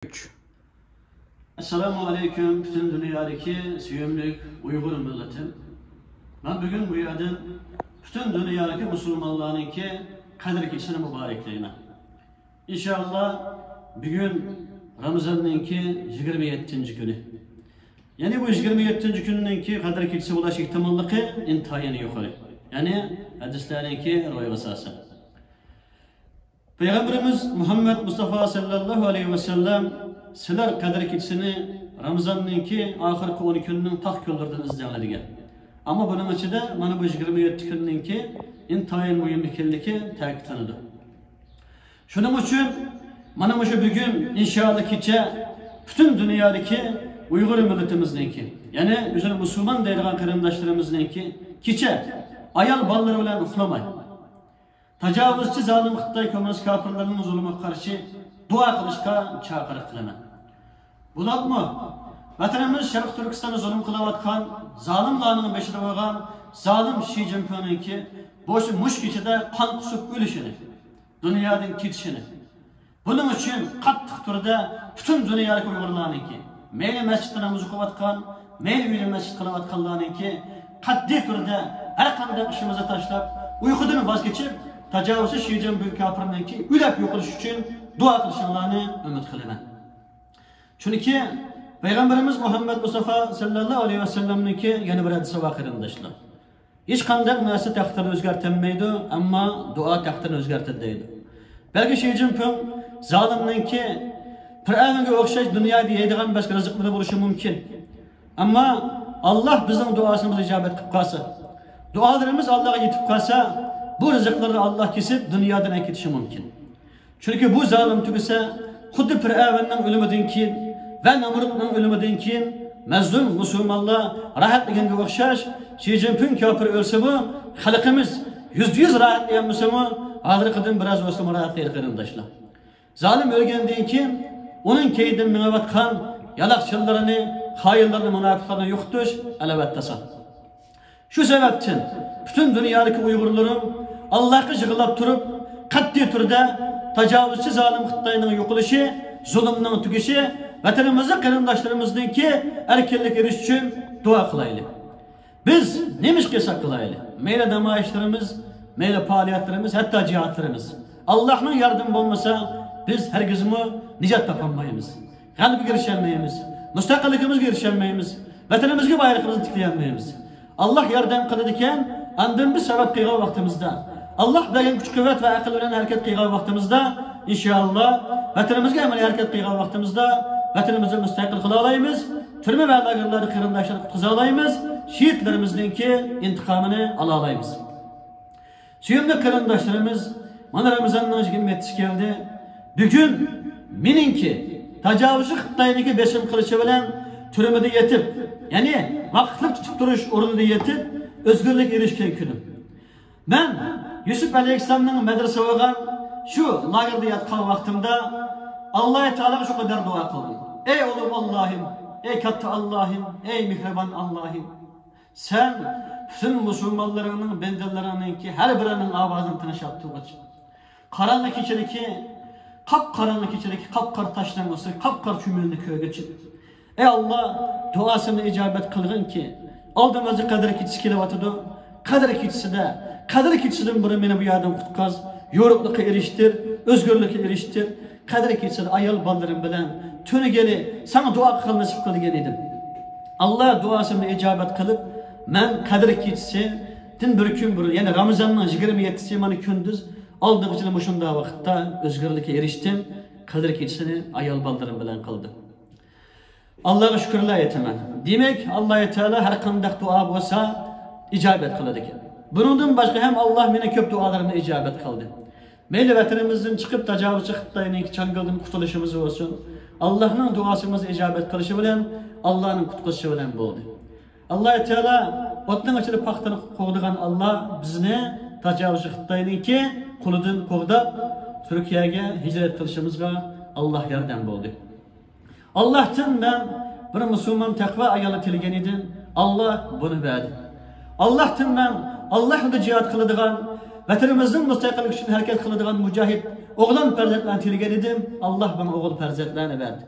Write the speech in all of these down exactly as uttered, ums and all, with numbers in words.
ئۈچ. ئەسسالامۇ ئەلەيكۇم، پۈتۈن دۇنيادىكى سۆيۈملۈك ئۇيغۇر مىللىتىم. مەن بۈگۈن بۇ يەردىن پۈتۈن دۇنيادىكى مۇسۇلمانلارنىڭكى قەدىر كېچىسىنى مۇبارەكلەيمەن. ئىنشائاللا، بۈگۈن رامىزاننىڭكى يىگىرمە يەتتىنچى كۈنى. يەنى بۇ يىگىرمە يەتتىنچى كۈننىڭكى قەدىر كېچىسى بولۇش ئېھتىماللىقى ئىنتايىن يۇقىرى. يەنى ھەدىسلەرنىڭكى روھىغا ئاساسەن. پەيغەمبىرىمىز مۇھەممەد مۇستافا سەللەللاھۇ ئەلەيھى ۋەسەللەم، سىلەر قەدىر كېچىسىنى رامىزاننىڭكى ئاخىرقى ئون كۈنىنىڭ تاق كۈنلىرىدىن ئىزدەڭلار دېگەن. ئەمما بۇنىڭ ئىچىدە مانا بۇ يىگىرمە يەتتە كۈننىڭكى ئىنتايىن مۇھىم ئىكەنلىكى تەكىتلىنىدۇ. شۇنىڭ ئۈچۈن مانا مۇشۇ بۈگۈن، ئىنشائاللا، كېچە پۈتۈن دۇنيادىكى ئۇيغۇر مىللىتىمىزنىڭكى، يەنى ئۆزىنى مۇسۇلمان دەيدىغان قېرىنداشلىرىمىزنىڭكى كېچە ئايال بالىلىرى بىلەن ئۇخلىماي، تاجاۋۇزچى زالىم خىتاي كوممۇنىست كاپىرلىرىنىڭ زۇلۇمىغا قارشى دۇئا قىلىشقا چاقىرىق قىلىمەن. بولۇپمۇ ۋەتىنىمىز شەرقىي تۈركىستاندا زۇلۇم قىلىۋاتقان زالىملارنىڭ بېشىدا بولغان زالىم شى جىنپىڭنىڭكى بولسا مۇشۇ كېچىدە قان قۇسۇپ ئۆلۈشىنى، دۇنيادىن كېتىشىنى، بۇنىڭ ئۈچۈن قاتتىق تۈردە پۈتۈن دۇنيادىكى ئۇيغۇرلارنىڭكى، مەيلى مەسچىتتە ناماز ئوقۇۋاتقان، مەيلى ئۆيدە مەسچىت قىلىۋاتقانلارنىڭكى قەتئىي تۈردە ھەر قانداق ئىشىمىزنى تاشلاپ، ئۇيقۇدىن ۋاز كېچىپ، تاجاۋۇزچى شى جىنپىڭ كاپىرنىڭكى ئۆلۈپ يوقىلىشى ئۈچۈن دۇئا قىلىشىڭلارنى ئۈمىد قىلىمەن. چۈنكى پەيغەمبىرىمىز مۇھەممەد مۇستافا سەللەللاھۇ ئەلەيھى ۋەسەللەمنىڭكى يەنە بىر ھەدىسى بار، قېرىنداشلار. ھېچقانداق نەرسە تەقدىرنى ئۆزگەرتەلمەيدۇ، ئەمما دۇئا تەقدىرنى ئۆزگەرتىدۇ دەيدۇ. بەلكى شى جىنپىڭ زالىمنىڭكى پىرئەۋنگە ئوخشاش دۇنيادا يەيدىغان بەشقە رىزىقلىرى بولۇشى مۇمكىن. ئەمما ئاللاھ بىزنىڭ دۇئاسىمىزنى ئىجابەت قىلىپ قالسا، دۇئالىرىمىز ئاللاھقا يېتىپ قالسا، بۇ رىزىقلىرىنى ئاللاھ كېسىپ دۇنيادىن ئەكېتىشى مۇمكىن. چۈنكى بۇ زالىم تۈگىسە، خۇددى پىرئەۋننىڭ ئۆلۈمىدىن كېيىن ۋە نەمرۇتنىڭ ئۆلۈمىدىن كېيىن مەزلۇم مۇسۇلمانلار راھەتلىگەنگە ئوخشاش، شى جىنپىڭ كاپىر ئۆلسىمۇ، خەلقىمىز يۈزدە يۈز راھەتلىيەلمىسىمۇ، ھازىرقىدىن بىراز بولسىمۇ راھەتلەيدۇ، قېرىنداشلار. زالىم ئۆلگەندىن كېيىن ئۇنىڭ كەينىدىن مېڭىۋاتقان يالاقچىلىرىنى، خائىنلىرىنى، مۇناپىقلارنى يوقىتىش ئەلۋەتتە ئاسان. شۇ سەۋەبتىن پۈتۈن دۇنيادىكى ئۇيغۇرلىرىم ئاللاھقا يىغلاپ تۇرۇپ، قەتئىي تۈردە تاجاۋۇزچى زالىم خىتاينىڭ يوقىلىشى، زۇلۇمنىڭ تۈگىشى، ۋەتىنىمىزدە قېرىنداشلىرىمىزنىڭكى ئەركىنلىككە ئېرىشىش ئۈچۈن دۇئا قىلايلى. بىز نېمە ئىش قىلساق قىلايلى، مەيلى نامايىشلىرىمىز، مەيلى پائالىيەتلىرىمىز، ھەتتا جىھادلىرىمىز، ئاللاھنىڭ ياردىمى بولمىسا، بىز ھەرگىزمۇ نىجات تاپالمايمىز. غەلىبىگە ئېرىشەلمەيمىز. مۇستەقىللىكىمىزگە ئېرىشەلمەيمىز. ۋەتىنىمىزگە بايرىقىمىزنى تىكلىيەلمەيمىز. ئاللاھ ياردەم قىلىدىكەن، ئاندىن بىز سەۋەب قىلغان ۋاقتىمىزدا، ئاللاھ بەرگەن كۈچ-قۇۋۋەت ۋە ئەقىل بىلەن ھەرىكەت قىلغان ۋاقتىمىزدا، ئىنشائاللاھ، ۋەتىنىمىزگە ئەمەلىي ھەرىكەت قىلغان ۋاقتىمىزدا، ۋەتىنىمىزنى مۇستەقىل قىلالايمىز، تۈرمە ۋە لاگېرلاردا قېرىنداشلارنى قۇتقۇزالايمىز، شېھىتلىرىمىزنىڭكى ئىنتىقامىنى ئالالايمىز. سۆيۈملۈك قېرىنداشلىرىمىز، مانا رامىزاننىڭ يىگىرمە يەتتىسى كەلدى. بۈگۈن مېنىڭكى تاجاۋۇزچى خىتاينىڭكى بېسىم قىلىشى بىلەن تۈرمىدە يېتىپ، يەنى ۋاقىتلىق تۇتۇپ تۇرۇش ئورنىدا يېتىپ، ئۆزگۈرلۈككە ئېرىشكەن كۈنۈم. مەن يۈسۈپ ئەلەيھىسسالامنىڭ مەدرىسە بولغان شۇ لاگېردا ياتقان ۋاقتىمدا ئاللاھ تائالاغا شۇ قەدەر دۇئا قىلدىم. ئەي ئۇلۇغ ئاللاھىم، ئەي كاتتا ئاللاھىم، ئەي مېھرىبان ئاللاھىم. سەن پۈتۈن مۇسۇلمانلىرىڭنىڭ، بەندىلىرىڭنىڭكى ھەر بىرىنىڭ ئاۋازىنى تىڭشاپ تۇرغۇچى، قاراڭغۇ كېچىدىكى، قاپقاراڭغۇ كېچىدىكى قاپقارا تاشنىڭ ئۈستىدە قاپقارا چۈمۈلىنى كۆرگۈچى، ئەي ئاللاھ، دۇئاسىمنى ئىجابەت قىلغىنكى، ئالدىمىزدا قەدىر كېچىسى كېلىۋاتىدۇ. قەدىر كېچىسىدە، قەدىر كېچىسىدىن بۇرۇن مېنى بۇ يەردىن قۇتقۇز، يورۇقلۇققا ئېرىشتۈر، ئۆزگۈرلۈككە ئېرىشتۈر. قەدىر كېچىسىدە ئايال بالىلىرىم بىلەن تۈنۈگۈنى ساڭا دۇئا قىلغىلى نېسىپ قىل دېگەن ئىدىم. ئاللاھ دۇئاسىمنى ئىجابەت قىلىپ، مەن قەدىر كېچىسىدىن بىر كۈن بۇرۇن، يەنى رامىزاننىڭ يىگىرمە يەتتىسى مانا كۈندۈز، ئالدىنقى يىلى مۇشۇنداق ۋاقىتتا ئۆزگۈرلۈككە ئېرىشتىم. قەدىر كېچىسىنى ئايال بالىلىرىم بىلەن قىلدىم. ئاللاھقا شۈكۈرلەر ئېيتىمەن. دېمەك، ئاللاھ تائالا ھەر قانداق دۇئا بولسا ئىجابەت قىلىدىكەن. بۇنىڭدىن باشقا ھەم ئاللاھ مېنىڭ كۆپ دۇئالىرىمنى ئىجابەت قىلدى. مەيلى ۋەتىنىمىزدىن چىقىپ، تاجاۋۇزچى خىتاينىڭكى چاڭگىلىدىن قۇتۇلۇشىمىز بولسۇن، ئاللاھنىڭ دۇئاسىمىزنى ئىجابەت قىلىشى بىلەن، ئاللاھنىڭ قۇتقۇزۇشى بىلەن بولدى. ئاللاھ تائالا ئوتنىڭ ئىچىدە پاختىنى قوغدىغان ئاللاھ بىزنى تاجاۋۇزچى خىتاينىڭكى قولىدىن قوغداپ، تۈركىيەگە ھىجرەت قىلىشىمىزغا ئاللاھ ياردەم بولدى. ئاللاھتىن مەن بىر مۇسۇلمان تەقۋا ئايالى تىلىگەن ئىدىم. ئاللاھ بۇنى بەردى. ئاللاھتىن مەن ئاللاھ يولىدا جىھاد قىلىدىغان ۋەتىنىمىزنىڭ مۇستەقىللىكى ئۈچۈن ھەرىكەت قىلىدىغان مۇجاھىد ئوغلان پەرزەنتلەرنى تىلىگەن ئىدىم، ئاللاھ ماڭا ئوغۇل پەرزەنتلەرنى بەردى.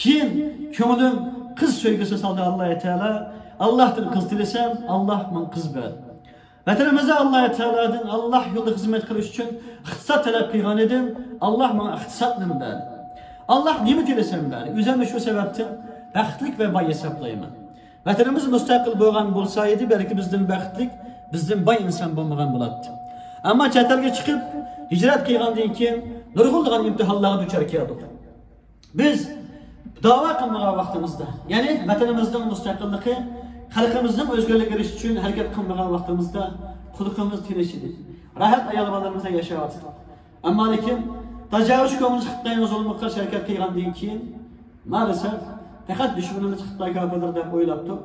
كېيىن كۆڭلۈم قىز سۆيگۈسى سالدى ئاللاھ تائالا. ئاللاھتىن قىز تىلىسەم، ئاللاھ ماڭا قىز بەردى. ۋەتىنىمىزدە ئاللاھ تائالادىن ئاللاھ يولىدا خىزمەت قىلىش ئۈچۈن ئىقتىساد تەلەپ قىلغان ئىدىم، ئاللاھ ماڭا ئىقتىسادنى بەردى. ئاللاھ نېمە تىلىسەم بەردى. ئۆزۈمنى شۇ سەۋەبتىن بەختلىك ۋە باي ھېسابلايمەن. ۋەتىنىمىز مۇستەقىل بولغان بولسا ئىدى، بەلكى بىزدىن بەختلىك، بىزدىن باي ئىنسان بولمىغان بولاتتى. ئەمما چەت ئەلگە چىقىپ، ھىجرەت قىلغاندىن كېيىن نۇرغۇنلىغان ئىمتىھانلارغا دۇچار كەلدۇق. بىز داۋا قىلمىغان ۋاقتىمىزدا، يەنى ۋەتىنىمىزنىڭ مۇستەقىللىقى، خەلقىمىزنىڭ ئۆزگەرتىلىشى ئۈچۈن ھەرىكەت قىلمىغان ۋاقتىمىزدا قۇلىقىمىز تىنچ ئىدى. راھەت ئايال بالىلىرىمىزدا ياشاۋاتىدۇق. ئەمما لېكىن تاجاۋۇزچى كوممۇنىست خىتاينىڭ زۇلمىغا قارشى ھەرىكەت قىلغاندىن كېيىن، مائەلەسەف، پەقەت دۈشمىنىمىز خىتاي كاپىردۇر دەپ ئويلاپتۇق.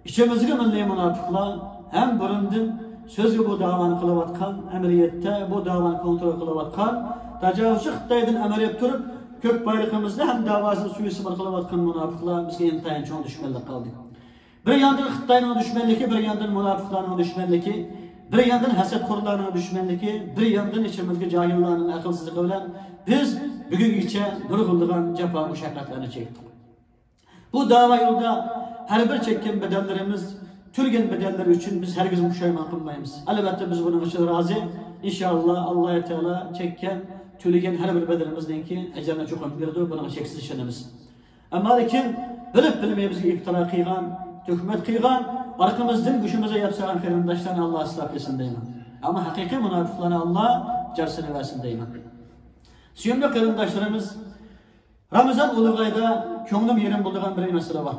ئىچىمىزدىكى مىللىي مۇناپىقلار ھەم بۇرۇندىن سۆزگە بۇ داۋانى قىلىۋاتقان، ئەمەلىيەتتە بۇ داۋانى كونترول قىلىۋاتقان، تاجاۋۇزچى خىتايدىن ئەمەر يەپ تۇرۇپ، كۆك بايرىقىمىزنى ھەم داۋاسىنى سۇيىئىستېمال قىلىۋاتقان مۇناپىقلار بىزگە ئىنتايىن چوڭ دۈشمەنلىك قىلدى. بىر ياندىن خىتاينىڭ دۈشمەنلىكى، بىر ياندىن مۇناپىقلارنىڭ دۈشمەنلىكى، بىر ياندىن ھەسەتخورلارنىڭ دۈشمەنلىكى، بىر ياندىن ئىچىمىزدىكى جاھىللارنىڭ ئەقىلسىزلىقى بىلەن بىز بۈگۈنگىچە نۇرغۇنلىغان جاپا مۇشەققەتلەرنى چەكتۇق. بۇ داۋا يولىدا ھەر بىر چەككەن بەدەللىرىمىز، تۆلىگەن بەدەللىرى ئۈچۈن بىز ھەرگىزمۇ پۇشايمان قىلمايمىز. ئەلۋەتتە، بىز بۇنىڭ ئۈچۈن رازى. ئىنشائاللا، ئاللاھ تائالا چەككەن، تۆلىگەن ھەر بىر بەدىلىمىزنىڭكى ئەجرىنى چوقۇم بېرىدۇ، بۇنىڭغا شەكسىز ئىشىنىمىز. ئەمما لېكىن بىلىپ بىلمەي بىزگە ئىپتىرا قىلغان، تۆھمەت قىلغان، ئارقىمىزدىن گۆشىمىزگە يەپ سالغان قېرىنداشلارنى ئاللاھ ئىسلاھ قىلسۇن دەيمەن. ئەمما ھەقىقىي مۇناپىقلارنى ئاللاھ جازاسىنى بەرسۇن دەيمەن. سۆيۈملۈك قېرىنداشلىرىمىز، رامىزان ئۇلۇغ ئايدا كۆڭلۈم يېرىم بولىدىغان بىر مەسىلە بار.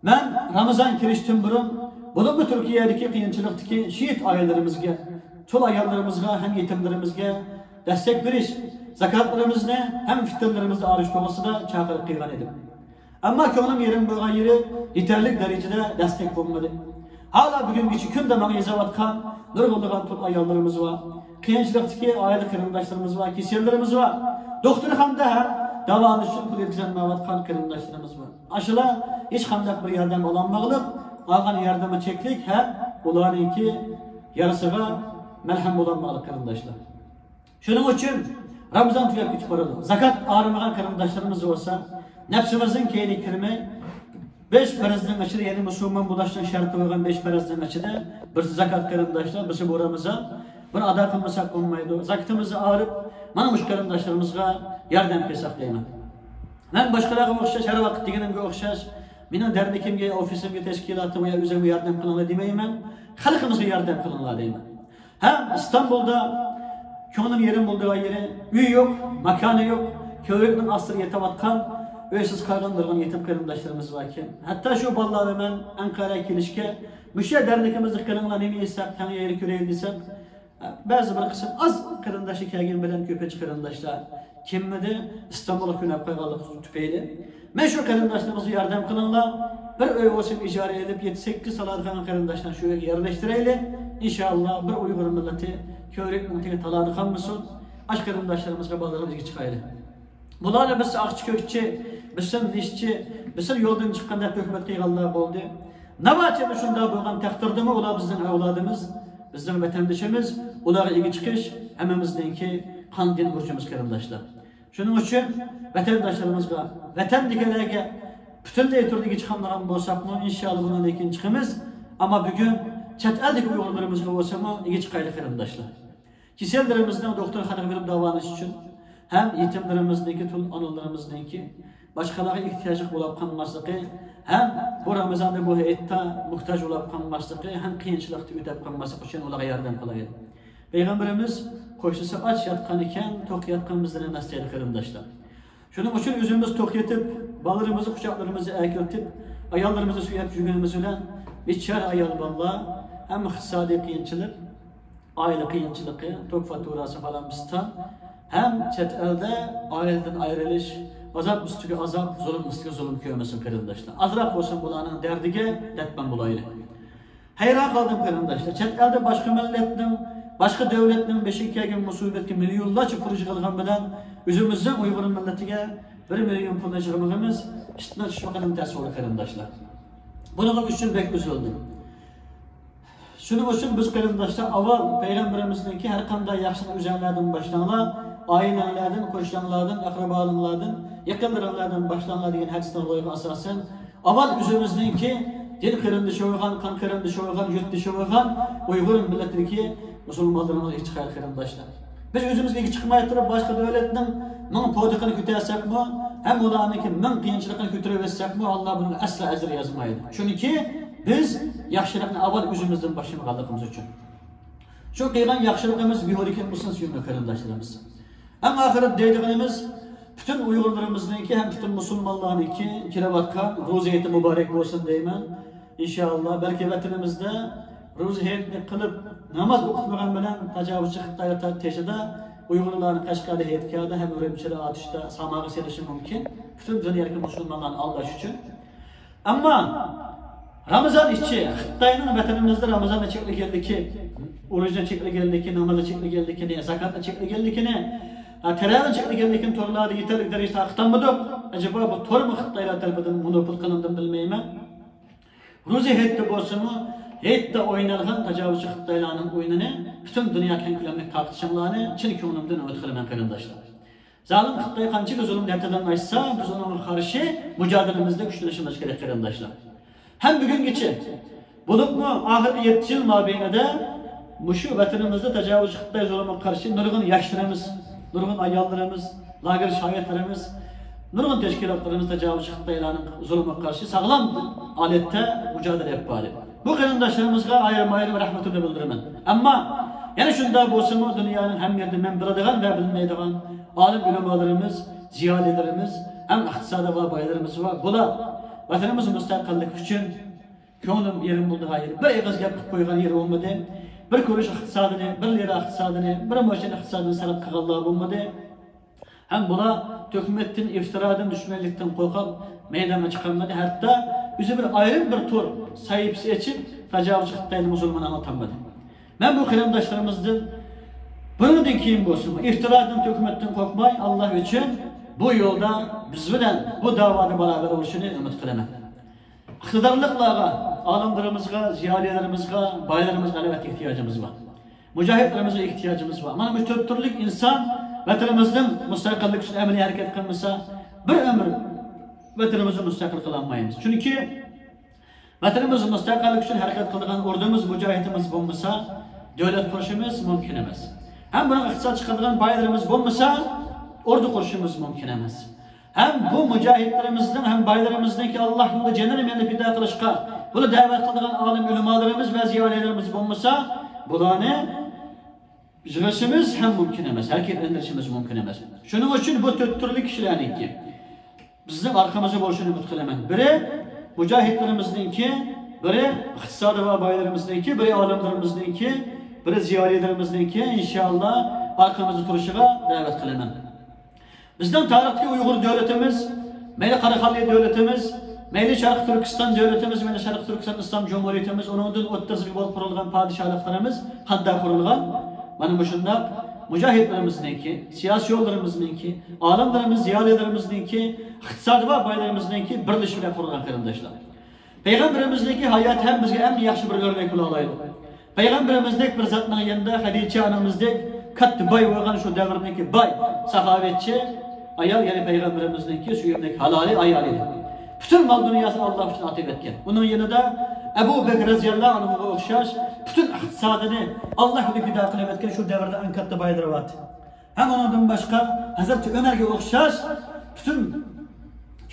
مەن رامىزان كىرىشتىن بۇرۇن، بولۇپمۇ تۈركىيەدىكى قىيىنچىلىقتىكى شېھىت ئائىلىلىرىمىزگە، تۇل ئاياللىرىمىزغا ھەم يېتىملىرىمىزگە دەستەك بېرىش، زاكاتلىرىمىزنى ھەم فىتنىلىرىمىزنى ئايرىش توغرىسىدا چاقىرىق قىلغان ئىدىم. ئەمما كۆڭلۈم يېرىم بولغان يېرى يېتەرلىك دەرىجىدە دەستەك بولمىدى. ھالا بۈگۈنگىچە كۈندە ماڭا يېزىۋاتقان نۇرغۇنلىغان تۇل ئاياللىرىمىز بار. قىيىنچىلىقتىكى ئائىلە قېرىنداشلىرىمىز بار، كېسەللىرىمىز بار. دوختۇرخانىدا ھەم داۋالىنىش ئۈچۈن پۇل يەتكۈزەلمەيۋاتقان قېرىنداشلىرىمىز بار. ئاشۇلار ھېچقانداق بىر ياردەم ئالالمىغانلىق، ئالغان ياردىمى چەكلىك ھەم ئۇلارنىڭكى يارىسىغا مەلھەم بولالمىغانلىق قېرىنداشلار. شۇنىڭ ئۈچۈن رامىزان تۈگەپ كېتىپ بارىدۇ. زاكات ئايرىمىغان قېرىنداشلىرىمىز بولسا، نەپسىمىزنىڭ كەينىگە كىرمەي، بەش پەرزنىڭ ئىچىدە، يەنى مۇسۇلمان بولۇشنىڭ شەرتى بولغان بەش پەرزنىڭ ئىچىدە بىرسى زاكات قېرىنداشلار، بىرسى بۇ رامىزان، بۇنى ئادا قىلمىساق بولمايدۇ. زاكىتىمىزنى ئايرىپ، مانا مۇشۇ قېرىنداشلىرىمىزغا ياردەم قىلساق دەيمەن. مەن باشقىلارغا ئوخشاش، ھەر ۋاقىت دېگىنىمگە ئوخشاش، مېنىڭ دەرنىكىمگە، ئوفىسىمگە، تەشكىلاتىمغا يا ئۆزۈمگە ياردەم قىلىڭلار دېمەيمەن، خەلقىمىزگە ياردەم قىلىڭلار دەيمەن. ھەم ئىستانبۇلدا كۆڭلۈم يېرىم بولىدىغان يېرى، ئۆي يوق، ماكانى يوق، كۆۋرۈكنىڭ ئاستىدا يېتىۋاتقان، ئۆيسىز قالغان نۇرغۇن يېتىم قېرىنداشلىرىمىز باركەن. ھەتتا شۇ بالىلارنى مەن ئەنقەرەگە كېلىشكە، مۇشۇ يەر دەرنىكىمىزنى قىلىڭلار، نېمە يېسەك، تەڭ يەيلى، كۆرەيلى دېسەم، بەزى بىر قىسىم ئاز قېرىنداشلار كەلگەن بىلەن كۆپىنچە قېرىنداشلار كىممىدى، ئىستانبۇلغا كۆنۈپ قالغانلىقى تۈپەيلى. مەن شۇ قېرىنداشلىرىمىزغا ياردەم قىلىڭلار، بىر ئۆي بولسۇن ئىجارە ئېلىپ، يەتتە سەككىز تالادا قالغان قېرىنداشلارنى شۇ يەرگە يەرلەشتۈرەيلى. ئىنشائاللا، بىر ئۇيغۇر مىللىتى كۆۋرۈكنىڭ تېگى تالادا قالمىسۇن. ئاشۇ قېرىنداشلىرىمىزغا، بالىلىرىمىزغا چىقايلى. بۇلارنى بىز ئاقچى كۆكچى، بىسىم نىشچى، بىسىم يولدىن چىققان دەپ تۆھمەت قىلغانلار بولدى. ناۋاچى شۇنداق بولغان تەقدىردىمۇ ئۇلار بىزنىڭ ئەۋلادىمىز، بىزنىڭ ۋەتەندىشىمىز، ئۇلارغا ئىگە چىقىش ھەممىمىزنىڭكى قاندىن بۇرچىمىز قېرىنداشلار. شۇنىڭ ئۈچۈن ۋەتەنداشلىرىمىزغا، ۋەتەندىكىلەرگە پۈتۈنلەي تۈردە ئىگە چىقالمىغان بولساقمۇ، ئىنشائاللا بۇنىڭدىن كېيىن چىقىمىز. ئەمما بۈگۈن چەت ئەلدىكى ئۇيغۇرلىرىمىزغا بولسىمۇ ئىگە چىقايلى قېرىنداشلار. كېسەللىرىمىزنىڭ دوختۇرخانىغا بېرىپ داۋالىنىش ئۈچۈن ھەم يېتىملىرىمىزنىڭكى، تۇل ئانىلىرىمىزنىڭكى باشقىلارغا ئېھتىياجلىق بولاپ قالماسلىقى ھەم بۇ رامىزاندا، بۇ ھېيتتا موھتاج بولاپ قالماسلىقى ھەم قىيىنچىلىقتا ئۆتەپ قالماسلىقى ئۈچۈن ئۇلارغا ياردەم قىلايلى. پەيغەمبىرىمىز، «قوشنىسى ئاچ ياتقان ئىكەن، توق ياتقان بىزدىن ئەمەس» دەيدۇ قېرىنداشلار. شۇنىڭ ئۈچۈن ئۆزىمىز توق يېتىپ، بالىلىرىمىزنى قۇچاقلىرىمىزغا ئەكىرتىپ، ئاياللىرىمىزنى سۆيۈپ يۈرگىنىمىز بىلەن بىچارە ئايال بالىلار ھەم ئىقتىسادىي قىيىنچىلىق، ئائىلە قىيىنچىلىقى، توك فاتۇراسى، پالان پىستان ھەم چەت ئەلدە ئائىلىدىن ئايرىلىش، ئازاب ئۈستىگە ئازاب، زۇلۇم ئۈستىگە زۇلۇم كۆرمىسۇن قېرىنداشلار. ئازراق بولسۇن بۇلارنىڭ دەردىگە دەرمان بولايلى. ھەيران قالدىم قېرىنداشلار. چەت ئەلدە باشقا مىللەتنىڭ، باشقا دۆلەتنىڭ بېشىغا كەلگەن مۇسىبەتكە مىليونلارچە پۇل يىغىلغان بىلەن ئۆزىمىزنىڭ ئۇيغۇر مىللىتىگە بىر مىليون پۇلنى يىغمىغىنىمىز ئىتنىڭ چىشمىقىدىن تەس بولدى قېرىنداشلار. بۇنىڭ ئۈچۈن بەك ئۈزۈلدۈم. شۇنىڭ ئۈچۈن بىز قېرىنداشلار ئاۋۋال پەيغەمبىرىمىزنىڭكى ھەر قانداق ياخشىلىق ئۆزەڭلەردىن باشلاڭلار، ئائىلەڭلەردىن، قوشناڭلاردىن، ئەقرىبالىڭلاردىن، يېقىنلىرىڭلاردىن باشلاڭلار دېگەن ھەدىسنىڭ روھىغا ئاساسەن، ئاۋۋال ئۆزىمىزنىڭكى دىن قېرىندىشى بولغان، قان قېرىندىشى بولغان، يۇرتدىشى بولغان ئۇيغۇر مىللىتىدىكى مۇسۇلمانلىرىمىزغا ئىگە چىقايلى قېرىنداشلار. بىز ئۆزىمىزگە ئىگە چىقماي تۇرۇپ، باشقا دۆلەتنىڭ مىڭ پودىقىنى كۆتەرسەكمۇ، ھەم ئۇلارنىڭكى مىڭ قىيىنچىلىقىنى كۆتۈرۈۋەتسەكمۇ، ئاللا بۇنىڭغا ئەسلا ئەجىر يازمايدۇ. چۈنكى بىز ياخشىلىقنى ئاۋۋال ئۆزىمىزدىن باشلىمىغانلىقىمىز ئۈچۈن. شۇ قىلغان ياخشىلىقىمىز بىھۇدە كەتمىسۇن، سۆيۈملۈك قېرىنداشلىرىمىز. ئەڭ ئاخىرىدا دەيدىغىنىمىز، پۈتۈن ئۇيغۇرلىرىمىزنىڭكى ھەم پۈتۈن مۇسۇلمانلارنىڭكى كېلىۋاتقان روزا ھېيتى مۇبارەك بولسۇن دەيمەن. ئىنشائاللا، بەلكى ۋەتىنىمىزدە روزا ھېيتنى قىلىپ، ناماز ئوقۇتمىغان بىلەن تاجاۋۇزچى خىتايلار تېشىدا ئۇيغۇرلارنى قەشقەردە، ھېيتگاھدا ھەم ئۈرۈمچىدە ئاتۇشتا ساماغا سېلىشى مۇمكىن. پۈتۈن دۇنيادىكى مۇسۇلمانلارنى ئالداش ئۈچۈن. ئەمما رامىزان ئىچى، خىتاينىڭ ۋەتىنىمىزدە رامىزاننى چەكلىگەنلىكى، ئورۇجنى چەكلىگەنلىكى، نامازنى چەكلىگەنلىكىنى، زاكاتنى چەكلىگەنلىكىنى، ھە، تەرەۋىھنى چەكلىگەنلىكىنى تورلاردا يېتەرلىك دەرىجىدە تارقىتالمىدۇق. ئەجەبا بۇ تورمۇ خىتايلار تەرىپىدىن مونوپول قىلىندىمۇ بىلمەيمەن. روزا ھېيتتا بولسىمۇ، ھېيتتا ئوينالغان تاجاۋۇزچى خىتايلارنىڭ ئويۇنىنى پۈتۈن دۇنيا كەڭ كۆلەملىك تارقىتىشىڭلارنى چىن كۆڭلۈمدىن ئۈمىد قىلىمەن، قېرىنداشلار. زالىم خىتاي قانچىلىك زۇلۇمنى ھەددىدىن ئاشسا، بىز ئۇنىڭغا قارشى مۇجادىلىمىزدە كۈچلىنىشىمىز كېرەك، قېرىنداشلار. ھەم بۈگۈنگىچە، بولۇپمۇ ئاخىرقى يەتتە يىل مابەينىدە مۇشۇ ۋەتىنىمىزدە تاجاۋۇزچى خىتاي زۇلۇمىغا قارشى نۇرغۇن ياشلىرىمىز، نۇرغۇن ئاياللىرىمىز، لاگېر شاھىتلىرىمىز، نۇرغۇن تەشكىلاتلىرىمىز تاجاۋۇزچى خىتايلارنىڭ زۇلۇمىغا قارشى ساغلام ھالەتتە مۇجادىلە ئېلىپ باردى. بۇ قېرىنداشلىرىمىزغا ئايرىم-ئايرىم رەھمىتىمنى بىلدۈرىمەن. ئەمما يەنە شۇنداق بولسىمۇ، دۇنيانىڭ ھەممە يېرىدە مەن بىلىدىغان ۋە بىلمەيدىغان ئالىم ئۆلىمالىرىمىز، زىيالىيلىرىمىز ھەم ئىقتىسادى بار بايلىرىمىز بار. بۇلار ۋەتىنىمىز مۇستەقىللىكى ئۈچۈن كۆڭلۈم يېرىم بولىدىغان يېرى، بىر ئېغىز گەپ قىلىپ قويغان يېرى بولمىدى. بىر كۈرۈش ئىقتىسادىنى، بىر لىرا ئىقتىسادىنى، بىر ماشىنا ئىقتىسادىنى سەرپ قىلغانلار بولمىدى. ھەم بۇلار تۆھمەتتىن، ئىفتىرادىن، دۈشمەنلىكتىن قورقۇپ مەيدانغا چىقالمىدى. ھەتتا ئۆزى بىر ئايرىم بىر تور سەھىپىسى ئېچىپ، تاجاۋۇزچى خىتاينىڭ زۇلمىنى ئاڭلىتالمىدى. مەن بۇ قېرىنداشلىرىمىزدىن بۇنىڭدىن كېيىن بولسىمۇ، ئىفتىرادىن، تۆھمەتتىن قورقماي، ئاللا ئۈچۈن بۇ يولدا بىز بىلەن بۇ داۋادا باراۋەر بولۇشىنى ئۈمىد قىلىمەن. ئىقتىدارلىقلارغا، ئالىملىرىمىزغا، زىيالىيلىرىمىزغا، بايلىرىمىزغا ئەلۋەتتە ئېھتىياجىمىز بار. مۇجاھىدلىرىمىزغا ئېھتىياجىمىز بار. مانا بۇ تۆت تۈرلۈك ئىنسان ۋەتىنىمىزنىڭ مۇستەقىللىكى ئۈچۈن ئەمەلىي ھەرىكەت قىلمىسا، بىر ئۆمۈر ۋەتىنىمىزنى مۇستەقىل قىلالمايمىز. چۈنكى ۋەتىنىمىز مۇستەقىللىكى ئۈچۈن ھەرىكەت قىلىدىغان ئوردىمىز، مۇجاھىدىمىز بولمىسا، دۆلەت قۇرۇشىمىز مۇمكىن ئەمەس. ھەم بۇنىڭغا ئىقتىساد چىقىرىدىغان بايلىرىمىز بولمىسا، ئوردا قۇرۇشىمىز مۇمكىن ئەمەس. ھەم بۇ مۇجاھىدلىرىمىزنىڭ ھەم بايلىرىمىزنىڭكى ئاللا يولىدا جېنىنى مېلىنى پىدا قىلىشقا بۇنى دەۋەت قىلىدىغان ئالىم ئۆلىمالىرىمىز ۋە زىيالىيلىرىمىز بولمىسا، بۇلارنى يىغىشىمىز ھەم مۇمكىن ئەمەس، ھەرىكەتلەندۈرۈشىمىز مۇمكىن ئەمەس. شۇنىڭ ئۈچۈن بۇ تۆت تۈرلۈك كىشىلەرنىڭكى بىزنىڭ ئارقىمىزدا بولۇشىنى ئۈمىد قىلىمەن. بىرى مۇجاھىدلىرىمىزنىڭكى، بىرى ئىقتىسادى بار بايلىرىمىزنىڭكى، بىرى ئالىملىرىمىزنىڭكى، بىرى زىيالىيلىرىمىزنىڭكى، ئىنشائاللا، ئارقىمىزدا تۇرۇشىغا دەۋەت قىلىمەن. بىزنىڭ تارىختىكى ئۇيغۇر دۆلىتىمىز، مەيلى قاراخانىي دۆلىتىمىز، مەيلى شەرقىي تۈركىستان دۆلىتىمىز، مەيلى شەرقىي تۈركىستان ئىسلام جۇمھۇرىيىتىمىز، ئۇنىڭدىن ئوتتۇرىسىغا بولۇپ قۇرۇلغان پادىشاھلىقلىرىمىز قانداق قۇرۇلغان؟ مانا مۇشۇنداق مۇجاھىدلىرىمىزنىڭكى، سىياسىيونلىرىمىزنىڭكى، ئالىملىرىمىز، زىيالىيلىرىمىزنىڭكى، ئىقتىسادى بار بايلىرىمىزنىڭكى بىرلىشىشى بىلەن قۇرۇلغان، قېرىنداشلار. پەيغەمبىرىمىزنىڭكى ھاياتى ھەم بىزگە ئەڭ ياخشى بىر ئۆرنەك بولالايدۇ. پەيغەمبىرىمىزدەك بىر زاتنىڭ يېنىدا خەدىچە ئانىمىزدەك كاتتا باي بولغان، شۇ دەۋردىكى باي ساخاۋەتچى ئايال، يەنى پەيغەمبىرىمىزنىڭكى سۆيۈملۈك ھالالى ئايالى ئىدى. پۈتۈن مال دۇنياسىنى ئاللا ئۈچۈن ئاتىۋەتكەن. ئۇنىڭ يېنىدا ئەبۇ بەكرى رەزىياللاھۇ ئەنھۇغا ئوخشاش پۈتۈن ئىقتىسادىنى ئاللا يولىدا پىدا قىلىۋەتكەن، شۇ دەۋردە ئەڭ كاتتا بايلىرى بار ئىدى. ھەم ئۇنىڭدىن باشقا ھەزرىتى ئۆمەرگە ئوخشاش پۈتۈن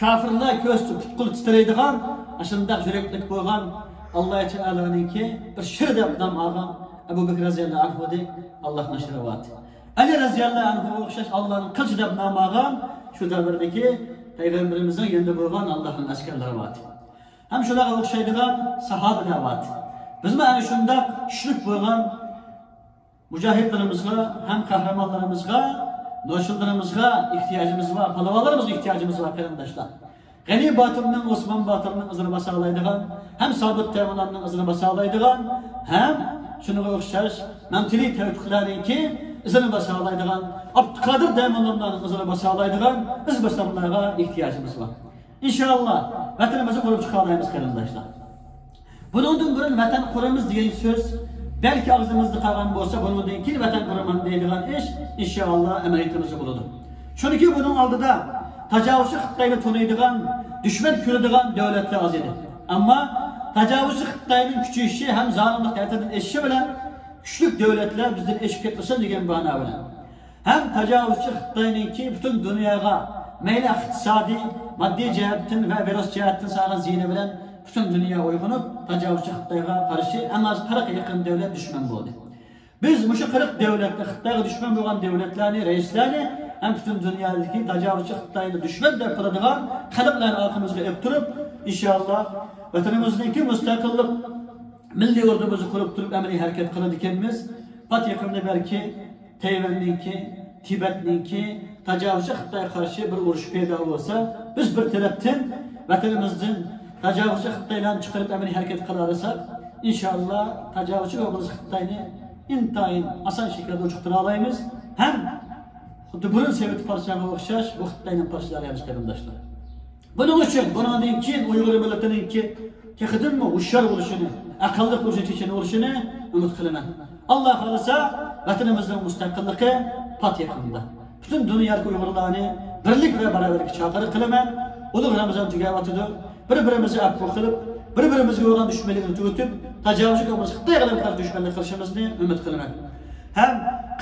كاپىرلار كۆرسىتىپ پۇت-قولى تىترەيدىغان، ئاشۇنداق يۈرەكلىك بولغان، ئاللا تائالانىڭكى بىر شىرى دەپ نام ئالغان ئەبۇ بەكرى رەزىياللاھۇ ئەنھۇدەك ئاللانىڭ شىرى بار ئىدى. ئەلى رەزىياللاھۇ ئەنھۇغا ئوخشاش ئاللانىڭ قىلچى دەپ نام ئالغان، شۇ دەۋردىكى پەيغەمبىرىمىزنىڭ يېنىدا بولغان ئاللانىڭ ئەسكەرلىرى بار ئىدى. ھەم شۇلارغا ئوخشايدىغان ساھابىلەر بار ئىدى. بىزمۇ ئەنە شۇنداق كۈچلۈك بولغان مۇجاھىدلىرىمىزغا ھەم قەھرىمانلىرىمىزغا، نوچىلىرىمىزغا ئېھتىياجىمىز بار، پالۋانلىرىمىزغا ئېھتىياجىمىز بار، قېرىنداشلار. غېنى باتۇرنىڭ، ئوسمان باتۇرنىڭ ئىزىنى باسالايدىغان، ھەم سابىت تەيمۇرلارنىڭ ئىزىنى باسالايدىغان، ھەم شۇنىڭغا ئوخشاش مەمتىلى تەۋپىقلەرنىڭكى ئىزىنى باسالايدىغان، ئابدۇقادىر دەيمۇنلارنىڭ ئىزىنى باسالايدىغان ئىزباسارلارغا ئېھتىياجىمىز بار. ئىنشائاللا، ۋەتىنىمىزنى قۇرۇپ چىقالايمىز، قېرىنداشلار. بۇنىڭدىن بۇرۇن ۋەتەن قۇرىمىز دېگەن سۆز بەلكى ئاغزىمىزدا قالغان بولسا، بۇنىڭدىن كېيىن ۋەتەن قۇرىمەن دەيدىغان ئىش ئىنشائاللا ئەمەلىيىتىمىزدە بولىدۇ. چۈنكى بۇنىڭ ئالدىدا تاجاۋۇزچى خىتاينى تونۇيدىغان، دۈشمەن كۆرىدىغان دۆلەتلەر ئاز ئىدى. ئەمما تاجاۋۇزچى خىتاينىڭ كۈچىيىشى ھەم زالىملىق تەتۈردىن ئېشىشى بىلەن كۈچلۈك دۆلەتلەر بىزدىن ئېشىپ كەتمىسۇن دېگەن بانا بىلەن ھەم تاجاۋۇزچى خىتاينىڭكى پۈتۈن دۇنياغا مەيلى ئىقتىسادىي، ماددىي جەھەتتىن ۋە ۋىرۇس جەھەتتىن سالغان زىيىنى بىلەن پۈتۈن دۇنيا ئويغىنىپ، تاجاۋۇزچى خىتايغا قارشى ئەڭ ئاز قىرىققا يېقىن دۆلەت دۈشمەن بولدى. بىز مۇشۇ قىرىق دۆلەتنى، خىتايغا دۈشمەن بولغان دۆلەتلەرنى، رەئىسلەرنى ھەم پۈتۈن دۇنيادىكى تاجاۋۇزچى خىتاينى دۈشمەن دەپ بىلىدىغان خەلقلەرنى ئارقىمىزغا ئېلىپ تۇرۇپ، ئىنشائاللا، ۋەتىنىمىزنىڭكى مۇستەقىللىق مىللىي ئوردىمىزنى قۇرۇپ تۇرۇپ ئەمەلىي ھەرىكەت قىلىدىكەنمىز. پات يېقىندا بەلكى تەيۋەننىڭكى، تىبەتنىڭكى تاجاۋۇزچى خىتايغا قارشى بىر ئۇرۇش پەيدا بولسا، بىز بىر تەرەپتىن ۋەتىنىمىزدىن تاجاۋۇزچى خىتايلارنى چىقىرىپ ئەمەلىي ھەرىكەت قىلالىساق، ئىنشائاللا، تاجاۋۇزچى بولغان خىتاينى ئىنتايىن ئاسان شەكىلدە ئۇچۇقتۇرالايمىز ھەم خۇددى بۇرۇن سوۋېت پادىشاھىغا ئوخشاش بۇ خىتاينى پارچىلايمىز، قېرىنداشلار. بۇنىڭ ئۈچۈن بۇنىڭدىن كېيىن ئۇيغۇر مىللىتىنىڭكى تېخىدىنمۇ ھوشيار بولۇشىنى، ئەقىللىق بولۇشىنى، چېچەن بولۇشىنى ئۈمىد قىلىمەن. ئاللا خالىسا، ۋەتىنىمىزنىڭ مۇستەقىللىقى پات يېقىندا. پۈتۈن دۇنيادىكى ئۇيغۇرلارنى بىرلىك ۋە باراۋەرلىككە چاقىرىق قىلىمەن. ئۇلۇغ رامىزان تۈگەۋاتىدۇ. بىر-بىرىمىزنى ئەپۇ قىلىپ، بىر-بىرىمىزگە بولغان دۈشمەنلىكنى تۈگىتىپ، تاجاۋۇزچى قومۇمىز خىتايغا قارشى دۈشمەنلىك قىلىشىمىزنى ئۈمىد قىلىمەن. ھەم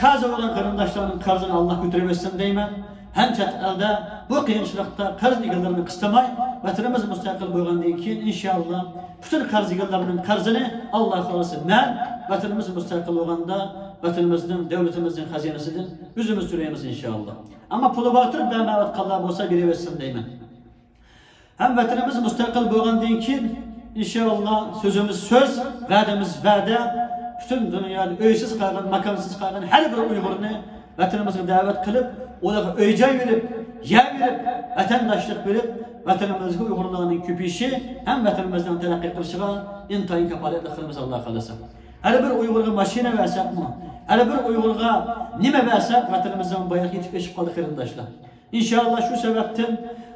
قەرزى بولغان قېرىنداشلارنىڭ قەرزىنى ئاللا كۆتۈرۈۋەتسۇن دەيمەن. ھەم چەت ئەلدە بۇ قىيىنچىلىقتا قەرز ئىگىلىرىنى قىستىماي، ۋەتىنىمىز مۇستەقىل بولغاندىن كېيىن، ئىنشائاللا، پۈتۈن قەرز ئىگىلىرىنىڭ قەرزىنى ئاللا خالىسا مەن، ۋەتىنىمىز مۇستەقىل بولغاندا، ۋەتىنىمىزنىڭ، دۆلىتىمىزنىڭ خەزىنىسىدىن ئۆزىمىز تۆلەيمىز، ئىنشائاللا. ئەمما پۇلى بار تۇرۇپ بەرمەيۋاتقانلار بولسا، بېرىۋەتسۇن دەيمەن. ھەم ۋەتىنىمىز مۇستەقىل بولغاندىن كېيىن، ئىنشائاللا، سۆزىمىز سۆز، ۋەدىمىز ۋەدە. پۈتۈن دۇنيادا ئۆيسىز قالغان، ماكانسىز قالغان ھەر بىر ئۇيغۇرنى ۋەتىنىمىزگە دەۋەت قىلىپ، ئۇلارغا ئۆي-جاي بېرىپ، يەر بېرىپ، ۋەتەنداشلىق بېرىپ، ۋەتىنىمىزگە ئۇيغۇرلارنىڭ كۆپىيىشى ھەم ۋەتىنىمىزنىڭ تەرەققىي قىلىشىغا ئىنتايىن كاپالەتلىك قىلىمىز، ئاللا خالىسا. ھەر بىر ئۇيغۇرغا ماشىنا بەرسەكمۇ، ھەر بىر ئۇيغۇرغا نېمە بەرسەك، ۋەتىنىمىزنىڭ بايرىقى يېتىپ ئېشىپ قالدى، قېرىنداشلار. ئىنشائاللا، شۇ سەۋەبتىن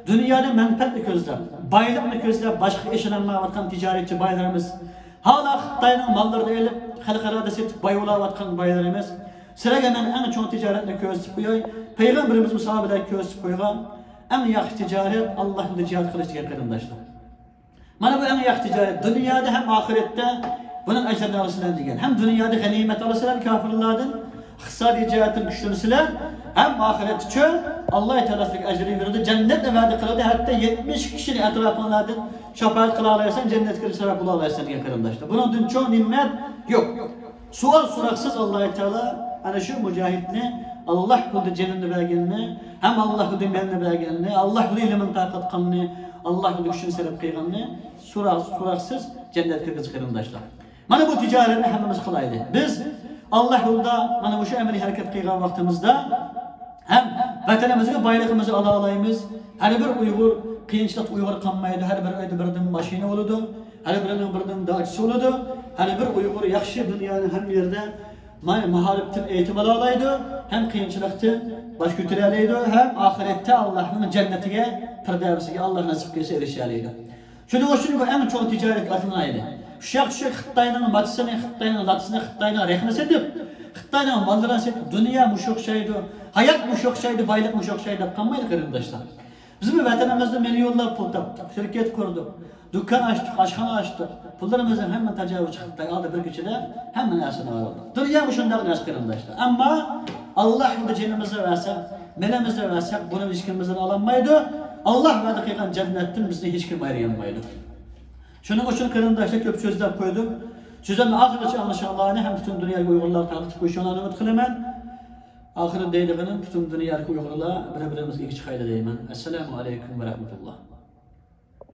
دۇنيادا مەنپەئەتنى كۆزلەپ، بايلىقنى كۆزلەپ، باشقىغا ئىشىنالمايۋاتقان تىجارەتچى بايلىرىمىز، ھالا خىتاينىڭ ماللىرىنى ئېلىپ، خەلقئارادا سېتىپ باي بولاۋاتقان بايلىرىمىز، سىلەرگە مەن ئەڭ چوڭ تىجارەتنى كۆرسىتىپ قوياي. پەيغەمبىرىمىزمۇ ساھابىلەرگە كۆرسىتىپ قويغان ئەڭ ياخشى تىجارەت ئاللا يولىدا جىھاد قىلىش دېگەن، قېرىنداشلار. مانا بۇ ئەڭ ياخشى تىجارەت. دۇنيادا ھەم ئاخىرەتتە بۇنىڭ ئەجرىنى ئالىسىلەر دېگەن. ھەم دۇنيادا غەنىيمەت ئالىسىلەر كاپىرلاردىن، ئىقتىسادىي جەھەتتىن كۈچلىنىسىلەر، ھەم ئاخىرەتتىچۇ، ئاللا تائالا سىلەرگە ئەجرىنى بېرىدۇ، جەننەتنى ۋەدە قىلىدۇ، ھەتتا يەتمىش كىشىنى ئەتراپىڭلاردىن شاپائەت قىلالايسەن، جەننەتكە كىرىپ سەۋەب بولالايسەن دېگەن، قېرىنداشلار. بۇنىڭدىن چوڭ نېمەت يوق. سوئال سوراقسىز ئاللا تائالا ئەنە شۇ مۇجاھىدنى، ئاللا يولىدا جېنىنى بەرگىنىنى، ھەم ئاللا يولىدا مېلىنى بەرگىنىنى، ئاللا يولىدا ئىلمىنى تارقاتقاننى، ئاللا يولىدا كۈچىنى سەرپ قىلغاننى سوراق-، سوراقسىز جەننەتكە كىرگۈزىدۇ، قېرىنداشلار. مانا بۇ تىجارەتنى ھەممىمىز قىلايلى. بىز ئاللا يولىدا مانا مۇشۇ ئەمەلىي ھەرىكەت قىلغان ۋاقتىمىزدا ھەم ۋەتىنىمىزگە بايلىقىمىزنى ئالالايمىز. ھەر بىر ئۇيغۇر قىيىنچىلىقتا ئۇيغۇر قالمايدۇ. ھەر بىر ئۆيدە بىردىن ماشىنا بولىدۇ. ھەر بىرىنىڭ بىردىن داچىسى بولىدۇ. ھەر بىر ئۇيغۇر ياخشى دۇنيانىڭ ھەممە يېرىدە ما-، ماھارەتتىن ئېيتىم ئالالايدۇ، ھەم قىيىنچىلىقتىن باش كۆتۈرەلەيدۇ، ھەم ئاخىرەتتە ئاللانىڭ جەننىتىگە، پىردەۋسىگە ئاللا نېسىپ قىلسا ئېرىشەلەيدۇ. شۇنىڭ ئۈچۈن بۇ ئەڭ چوڭ تىجارەتكە ئاتلىنايلى. شۇ ياق شۇ خىتاينىڭ ماتىسىنى، خىتاينىڭ لاتىسىنى، خىتاينىڭ رەخنىسى سېتىپ، خىتاينىڭ ماللىرىنى سېتىپ، دۇنيا مۇشۇ ئوخشايدۇ، ھايات مۇشۇ ئوخشايدۇ، بايلىق مۇشۇ ئوخشايدۇ دەپ قالمايلى، قېرىنداشلار. بىزمۇ ۋەتىنىمىزدە مىليونلاپ پۇل تاپتۇق، شىركەت قۇردۇق، دۇكان ئاچتۇق، ئاشخانا ئاچتۇق. پۇللىرىمىزنىڭ ھەممە تاجاۋۇزچى خىتاي ئالدى بىر كېچىدە ھەممە نەرسىنى ئالدى. دۇنيا مۇشۇنداق نەرسە، قېرىنداشلار. ئەمما ئاللا يولىدا جېنىمىزنى بەرسەك، مېلىمىزنى بەرسەك، بۇنى ھېچكىم بىزدىن ئالالمايدۇ. ئاللا ۋەدە قىلغان جەننەتتىن بىزنى ھېچكىم ئايرىيالمايدۇ. شۇنىڭ ئۈچۈن، قېرىنداشلار، كۆپ سۆزلەپ قويدۇم. سۆزۈمنى ئاخىرىغىچە ئاڭلىشىڭلارنى ھەم پۈتۈن دۇنيادىكى ئۇيغۇرلارغا تارقىتىپ قويۇشۇڭلارنى ئۈمىد قىلىمەن. ئاخىرى دەيدىغىنىم، پۈتۈن دۇنيادىكى ئۇيغۇرلار بىر-بىرىمىزگە ئىگە چىقايلى دەيمەن. ئەسسالامۇ ئەلەيكۇم ۋە رەھمەتۇللا.